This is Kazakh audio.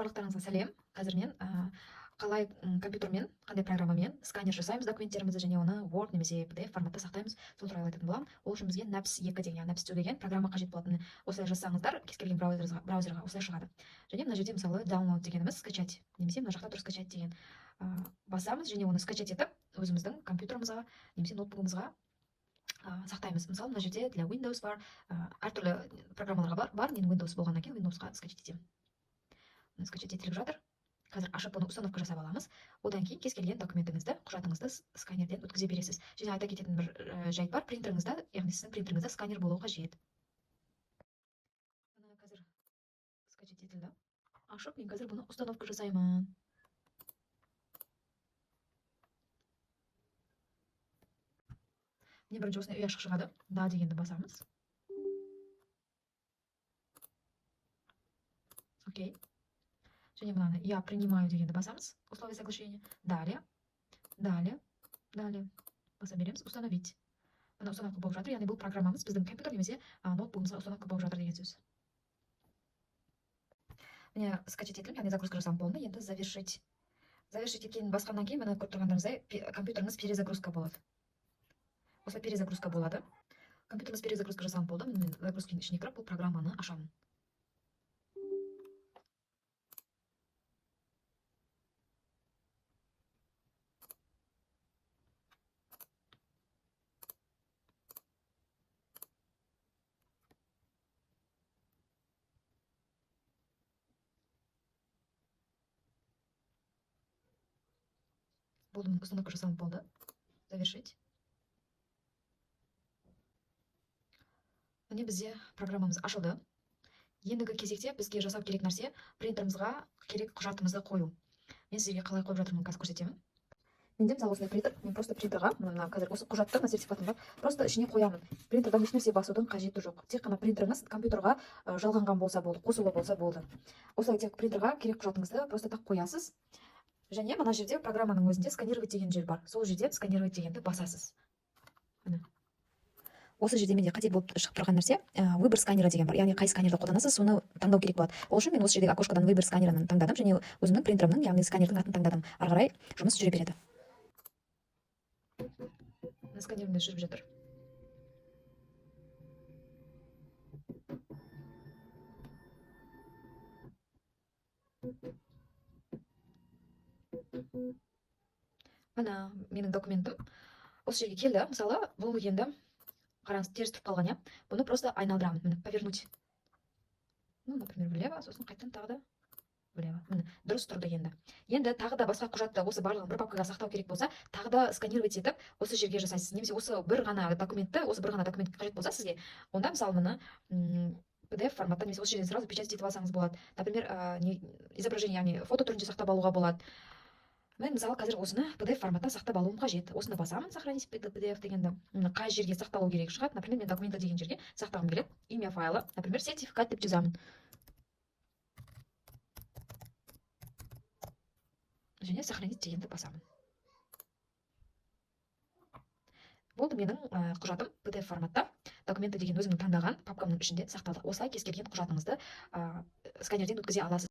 Барлықтарыңызға сәлем. Қазір мен қалай компьютермен, қандай программамен сканер жасаймыз документтерімізді және оны Word немесе PDF форматта сақтаймыз, сол туралы айтатын боламын. Ол үшін бізге Naps 2 деген, яғни Naps 2 деген программа қажет болатын. Осылай жазсаңыздар, кез келген браузерға осылай шығады. Және мына жерде, мысалы, download дегеніміз скачать немесе мына жақта тұр скачать деген. Басамыз және оны скачать етіп, өзіміздің компьютерімізға немесе ноутбугымызға сақтаймыз. Мысалы, мына жерде для Windows бар, әртүрлі программаларға бар. Мен Windows болғаннан кейін Windowsқа скачать етемін. Міне, скачать етіліп жатыр. Қазір ашып, бұны установка жасап аламыз. Одан кейін кез келген документіңізді, құжатыңызды сканерден өткізе бересіз. Және айта кететін бір жайт бар: принтеріңізде, яғни сіздің принтеріңізде сканер болуы қажет. Мына қазір скачать етілді. Ашып, мен қазір бұны установка жасаймын. Міне, бірінші осындай ұяшық шығады. Да дегенді басамыз. Окей. Және мынаны я принимаю дегенді басамыз. Условия соглашения. Далее. Далее. Далее. Баса береміз. Установить. Мына установка болып жатыр. Яғни бұл программамыз біздің компьютер немесе ноутбугымызға установка болып жатыр деген сөз. Міне, скачать етіліп, яғни загрузка жасалынып болды. Енді завершить. Завершить еткенін басқаннан кейін, міне, көріп тұрғандарыңыздай, компьютеріңіз перезагрузка болады. Осылай перезагрузка болады. Компьютеріңіз перезагрузка жасалынып болды. Міне, мен загрузканың ішіне кіріп, бұл программаны ашамын. Болды, міне, установка жасалынып болды. Завершить. Міне, бізде программамыз ашылды. Ендігі кезекте бізге жасау керек нәрсе — принтерімізға керек құжатымызды қою. Мен сіздерге қалай қойып жатырмын, қазір көрсетемін. Менде, мысалы, осындай принтер. Мен просто принтерға мына қазір осы құжатты, мына сертификатым бар, просто ішіне қоямын. Принтердан ешнәрсе басудың қажеті жоқ. Тек қана принтеріңіз компьютерға жалғанған болса болды, қосулы болса болды. Осылай тек принтерға керек құжатыңызды просто так қоясыз. Және мына жерде программаның өзінде сканировать деген жер бар. Сол жерден сканировать дегенді басасыз. Міне. Осы жерде менде қате болып шығып тұрған нәрсе, выбор сканера деген бар. Яғни қай сканерді қолданасыз, соны таңдау керек болады. Ол үшін мен осы жердегі окошкадан выбор сканерін таңдадым және өзімнің принтерімнің, яғни сканердің атын таңдадым. Ары қарай жұмыс жүре береді. Мына сканерімде жүріп жатыр. Міне, менің документім осы жерге келді. Мысалы, бұл енді, қараңыз, теріс тұрып қалған, иә. Бұны просто айналдырамын. Міне, повернуть. Ну, например, влево, сосын қайтадан тағы да влево. Міне, дұрыс тұрды енді. Енді тағы да басқа құжатты, осы барлығын бір папкаға сақтау керек болса, тағы да сканировать етіп, осы жерге жасайсыз. Немесе осы бір ғана документті, осы бір ғана документ қажет болса сізге, онда, мысалы, міне, PDF форматта немесе осы жерден сразу печать етіп алсаңыз болады. Например, не, изображение, яғни фото түрінде сақтап алуға болады. Мен, мысалы, қазір осыны PDF форматта сақтап алуым қажет. Осыны басамын, сохранить PDF дегенді. Міне, қай жерге сақталу керек шығады. Например, мен документы деген жерге сақтағым келеді. Имя файла, например, сертификат деп жазамын. Және сохранить дегенді басамын. Болды, менің құжатым PDF форматта документы деген өзімнің таңдаған папкамның ішінде сақталды. Осылай кез келген құжатыңызды сканерден өткізе аласыз.